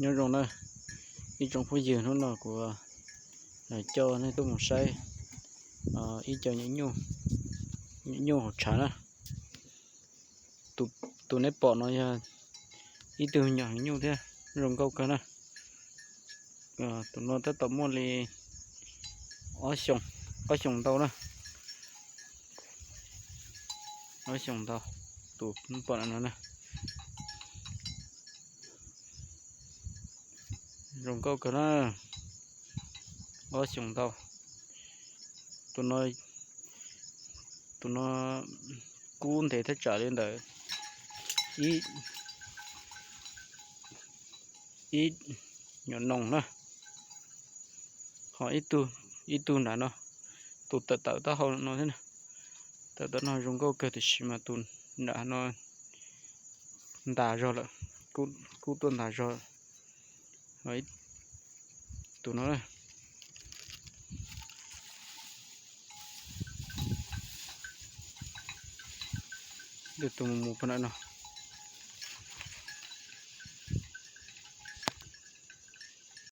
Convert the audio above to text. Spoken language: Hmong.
Nyob zoo na ib tsoom phooj ywg, hnub no kuv coj nej tuaj mus saib ib co nyuam nyuj hauv tshav na. Tus neb pom no yog ib tug nyuam nyuj thiab, zoo nkauj kawg na. Tus no tab tom muaj li ob xyoos ntau na. Ob xyoos ntau, tus pom no na. Zoo nkauj kawg na, ob xyoos ntau. Tus no, tus no kub ntev thaj tsam li ntawm ib, ib nyuam noog na. Ho ib tug nram no, tus tawm tawm taub hau no thiab. Tawm tawm no zoo nkauj kawg tiam sis mas tus nram no ntas zog lawm, kub tuaj ntas zog. Tus no, tus mus mus pag nram no.